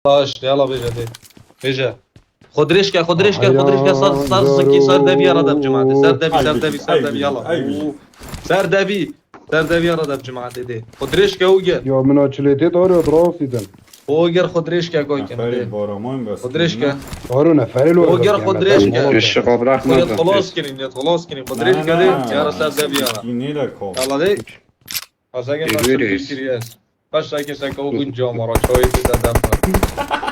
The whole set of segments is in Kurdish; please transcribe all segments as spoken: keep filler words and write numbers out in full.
Baş, yala bêje dê. Bêje. Xwe dirêj ke, xwe dirêj ke, xwe dirêj ke, sar, sar zikî, ser devî ya re dev cemaatê. Ser devî, ser devî, ser devî, yala. Ser devî, ser devî ya re dev cemaatê dê. Xwe dirêj ke û gel. Ya min a çilê tê dar ya rastî din. Oger xwe dirêj ke, goy ke. Neferê baraman bes. Xwe dirêj ke. Daro neferê lo. Oger xwe dirêj ke. Eşiq Abdurrahman. Xwe yet xelas kirin, yet xelas kirin. Xwe dirêj ke dê, ya re ser devî ya re. Yala dê. Azage nasıl fikir yes. Kaç dakika sen kavu gün camara, çayı bir de defa.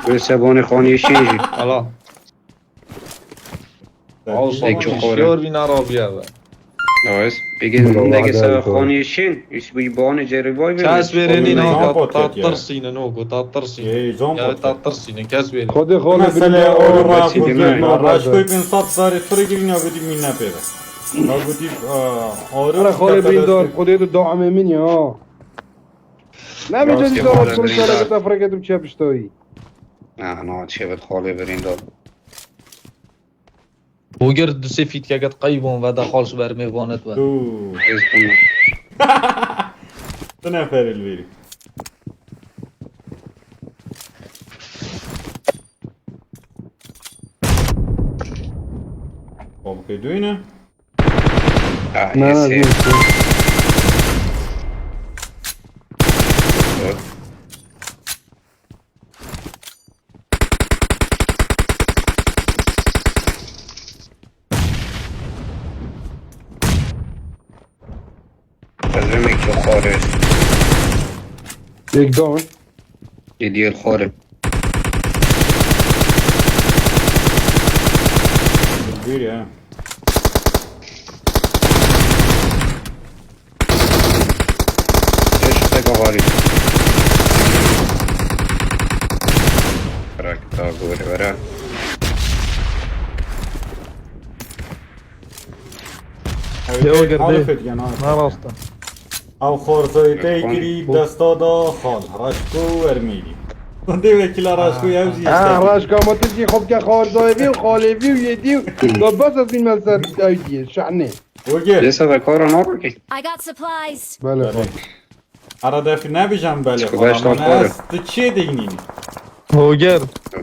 Wê sebanê xaniyê şîn jî. Ala. Tek çok xore. Şiyor bin arabiye be. Nice. Peki, hindek se xaniyê şîn, îş bu bane ceribay ve. Kes vereni na, tattırsın, no, go tattırsın. Ya tattırsın, kes vereni. Xwedê xalê birîndar, o ra bû. Raşkoy bin sat zarê firê girîn ya gudî mîn ne pê be. Ya gudî, e, arı. Ara xalê birîndar, Xwedê tu daimê min ya. Ne mi cedî zor, xalê birîndar. Te firê ketim çe piştayî. Na, na, çe vet xalê birîndar. Oger du sê fîtkeket qeybon ve de xal ji ber mêvanet ve. Tu. Ez bunu. Tu neferê li vêrî. Komkê duyne. Ah, ne, yes, ne, yes. Ezremek yok xorê. Yek down. Yediye xorê. Bir ya. Eşte gavarî. Bırak daha böyle veren. Yo, girdi. Alif et yani, alif et. Ne rastı? Ew xwarzayê te yê kirî desta da xal, Raşko û Ermêlî. Xwedê wekîla Raşko ew jî. Ha, Raşko, ma tu jî xwe bike xwarzayê vî û xalê vî û yê dî û da bes ez bînme li ser ew diyê, şehnê. Oger. Lê se vekara nabikî. I got supplies. Bele, bele. Ara defî nebijam belê. Çiko xwe beş lan, ez tu çê deynînî. Hoger.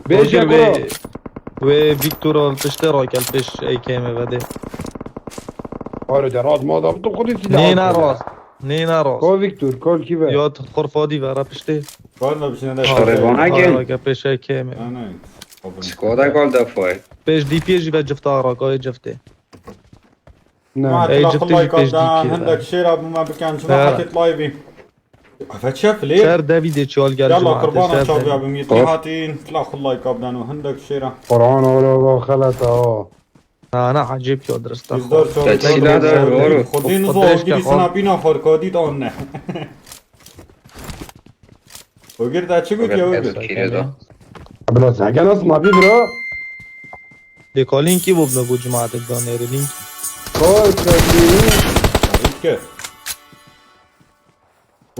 Bêje Hoger kuro. Wê, wê Victor al piştê rakel pêş A K M vedê. Arê de rast ma da tu xwedî silah. Nê ne rast. Nê ne rast. Ko Victor, kol kî ve? Ya tu xurfadî vera piştê. Kol ne bişine de. Şarê vana gel. Arê ke pêş A K M. Ana. Skoda gol da foy. Pêş D P jî ve cifta rakayê ciftê. Ne. Ey, cifte jî pêş dî kir. Hindek şêra bû me bikin, çima hetê live. Efe çi flê? Ser devî dê çal gel. Yalla qurbana çaviya bim, yetî hatin, tila xullay kabdan û hindek şêra. Quran ola va xelata o. Ha, na acib ya dirista. Bizdar çaviya. Xwedê nizo girî sina bîna xorkadî dan ne. Ogir da çi got ya Ogir? Bila sen gel nasıl ma bir bro. Dê ka lînkî bibne ku cemaetek danêre lînkî. Kol çekî. Lînkî.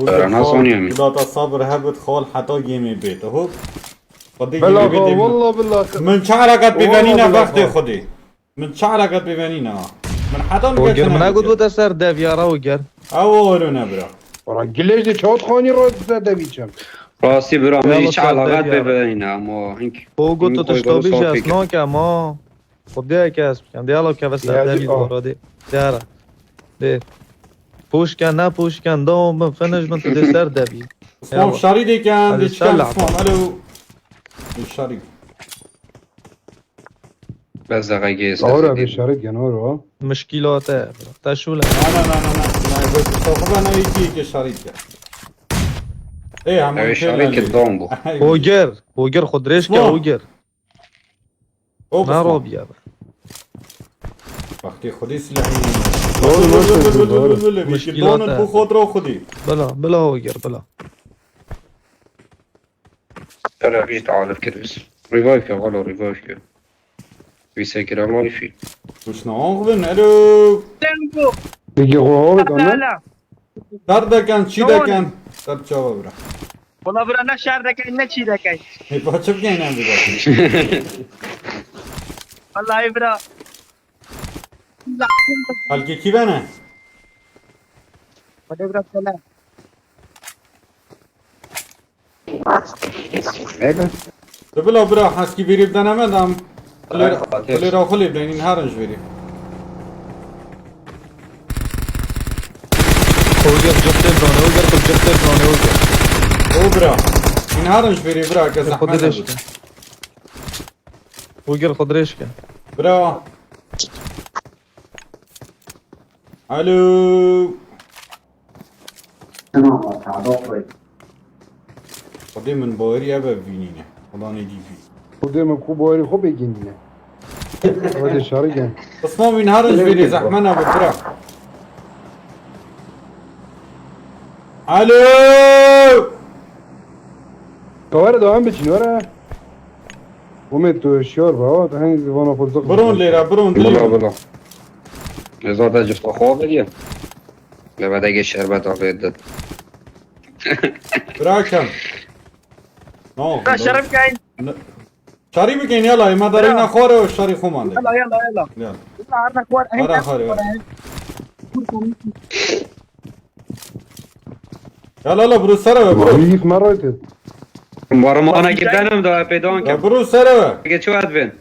Dara nasıl oynuyor mu? Bila ta sabir hebit xal heta gemê bêt. Hop. Bila xal, valla bila. Min çi eleqet bivenîne bextê xwedî. Min çi eleqet bivenîne ha. Min heta min Oger, min negot te ser dev ya ra Oger. Ew oro ne bira. Ora gilej de çawt xanî ro ser devî çem. Rastî bira, min hiç eleqet bivenîne ama hink. O got tu tiştabî jî ez nakem ha. Xwedê kes bikin. Dê yala keve ser devî xora dê. Dê ara. Dê. Pûşken, ne pûşken, dawam bin, finish bin, tu dê ser devî. Usman şarî dê ken, dê çikan Usman, alo. Dê şarî. Bes deqe gê. Ora bir şarî gen ora. Mişkîlate. Te şûle. Na, na, na, na, na. Na, bu sokuba na iki iki şarî gen. Ê, hemû şarî ki dom bu. Oger. Oger xwe dirêj ke Oger. Hop, ne Osman. Robiye be. Wextê xwedî silahî. Doğru, doğru, doğru, doğru. Mişkîlata. Donut bu xodra xwedî. Bila, bila Oger, bila. Tera vîst alif kir biz. Revive ke, valo revive ke. Vîse kira lifî. Kuşna axvin, alo. Peki, xo hol dana. Derdeken, çî deken. Ser çava bira. Wala bira ne şer dekeyn ne çî dekeyn. Hêpa çi bikeyn em bide. Wallahî bira. Xelkê kî bene? Wala bira sele. Neydi? Tu bila bira, heskî vêrî bidene me dam. Ay, Xatir. Kulêra xwe lê bideynin, herin ji vêrî. Oger cıftı brane, Oger kul cıftı brane, Oger. O bira. Hîn herin ji vêrî bira, ke zehmet Xwedê nebû. deşke. Oger xwe dirêj ke. Bira. Alo. Xwedê min bawerî eve bivînîne. Xweda nêdî bî. Xwedê min ku bawerî xwe bêgînîne. Xwedê şerî gen. Qisma wîn herin ji vêrî zehmet nebû bira. Alo! Ka were dawam biçin were. Umê tu şiyar be ha, tu heng vana xwe zık. Biron lêre, biron Bila dilê. bila. Êza te cifta xwe vediye. Lê vedegê şerbet avê dit. Birakem. No, Şerif kayın. Şerî bikin yala, ema darîna xware û şerî xwe mande. Yalla yalla yalla. Yala. Arda xwar. Ara xware. Yala la bro sere ve bro. Yîk me raytê. Warmana gidenim da peydan Ya kem. bro sere ve. Geçi advin.